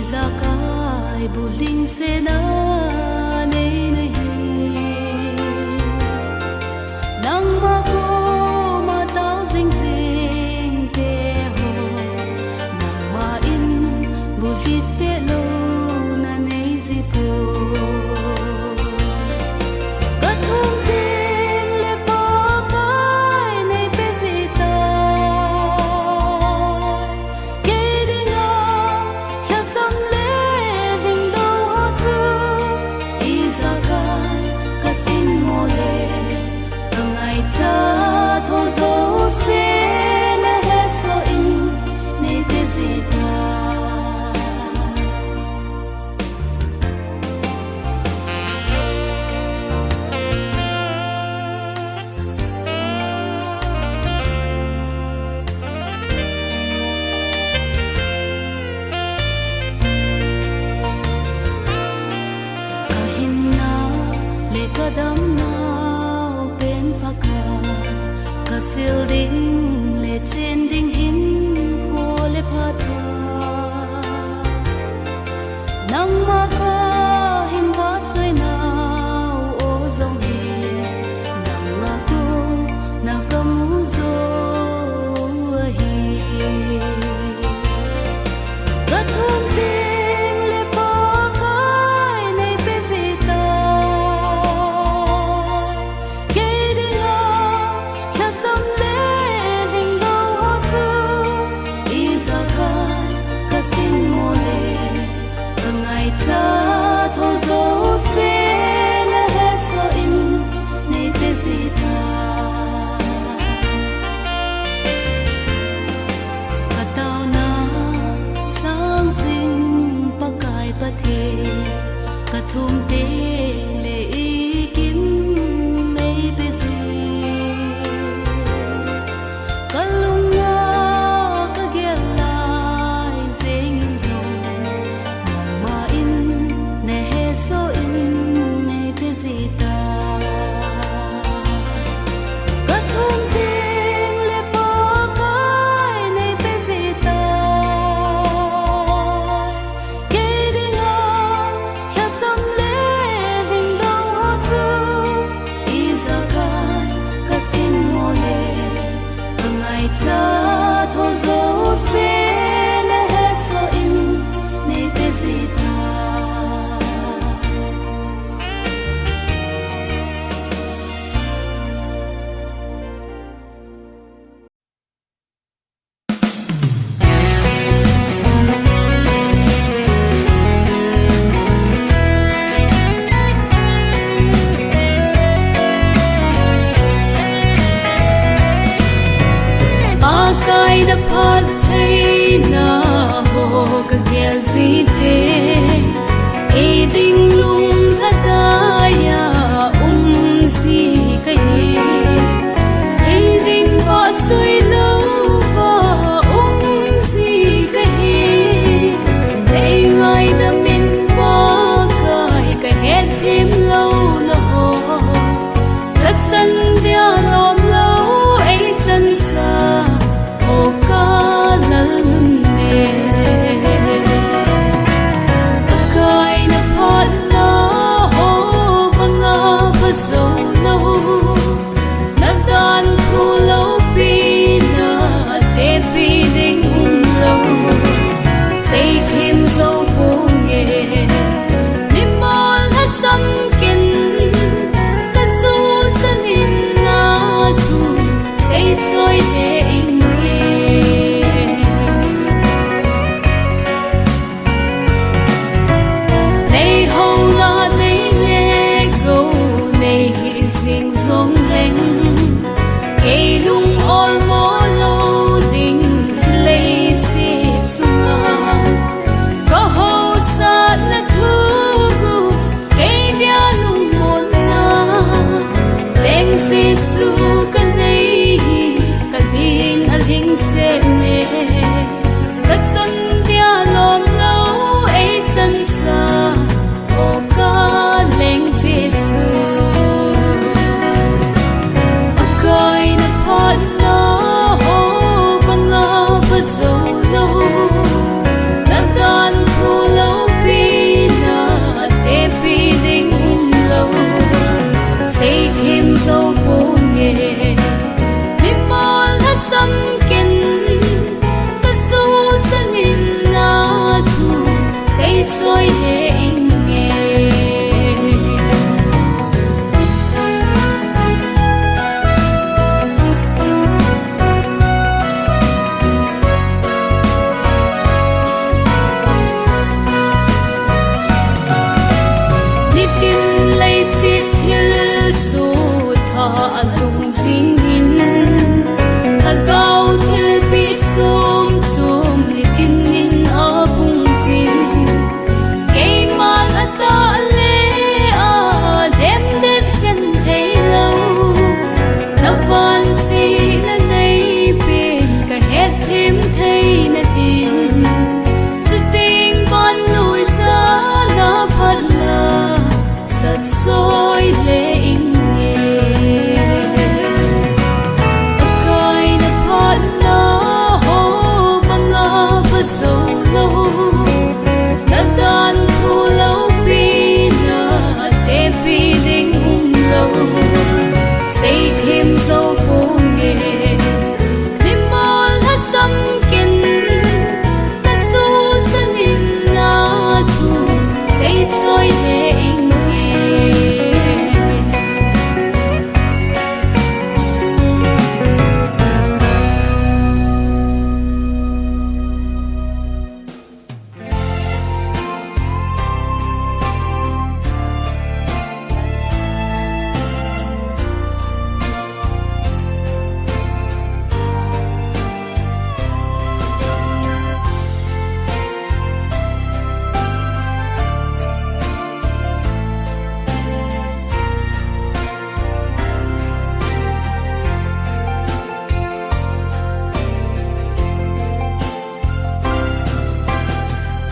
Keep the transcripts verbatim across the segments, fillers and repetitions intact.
Ijakai bulhingsetna nei nahi. Nangma koma tao jing jing teho, nangma in bulhit peh louna nei jipoi. Kathum tengle Pakai nei pe jita. Kei dinga lhasam le lhinglou ho chu ijakai kasin mo le, kangaichat ho jouse nahetsoh in nei pe jita. Kahinnau le kadamnau pen Pakai, kasil ding le chen ding hinkho le phatthei, nangma kahin vahchoinau o jong hi, nangma kona kamu jou ahi. Kathum tengle Pakai nei pe jita. Kei dinga lhasam le lhinglou ho chu ijakai kasin mo le, kangaichat ho jouse nahetsoh in nei pe jita. Kataona sang jing Pakai Pathen, kathum tengle ikim nei pe jing. Kalunga kagel lai jengin jong, nangma in Soi le inge. Nitin leiset thilsoh tha alhung jingin, lhagao thilpeh chom chom nitin in abung jingin, keiman atah le alhem det khen theilou, na vanchina neipen kahet them theina din, chuteng vannoi jal a phatna sat soi le inge. Akaina phatna ho banga pha jou lou, na danthu loupina atepi ding umlou, seithem jou ponge. Mimol lhasam ken, na suhchan in na thu sei soi le inge.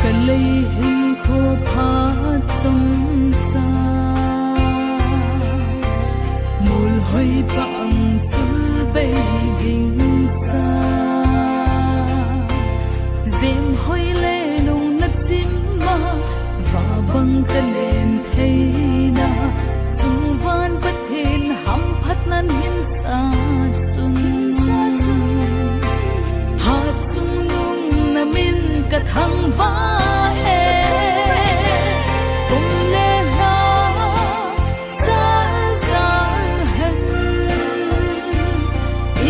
Kalei hinkho phat chomcha, mol hoi pang chul bei ding sa, jem hoi le nung na chim ma, va bang kalen theina, chungvan Pathen hamphatnan hin sa chun, ha chungnung na min ka thangvah e. Kum le lha chal chal hen,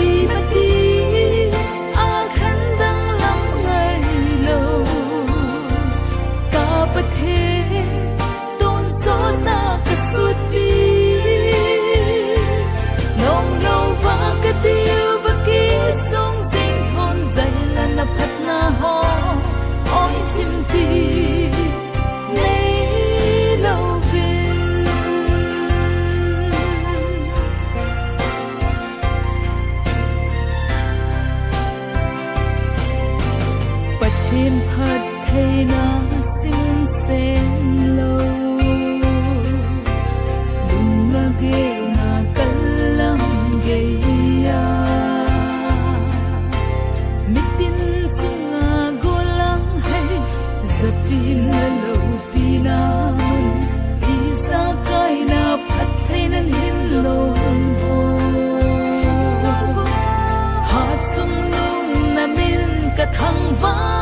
i mati a khan danglam ngailou, ka Pathen tonsot na ka sutpi, lom lou va ka diu va kisong jing thon, jailan a phatna ho oi chim ti neilouvin. Pathen phattheina simsen lou, lungna gelna kallam geiya, mitin chunga golang hei, japina lou pina mun, ijakai na phattheinan hin lon vo. Ha chungnung na min ka thangvah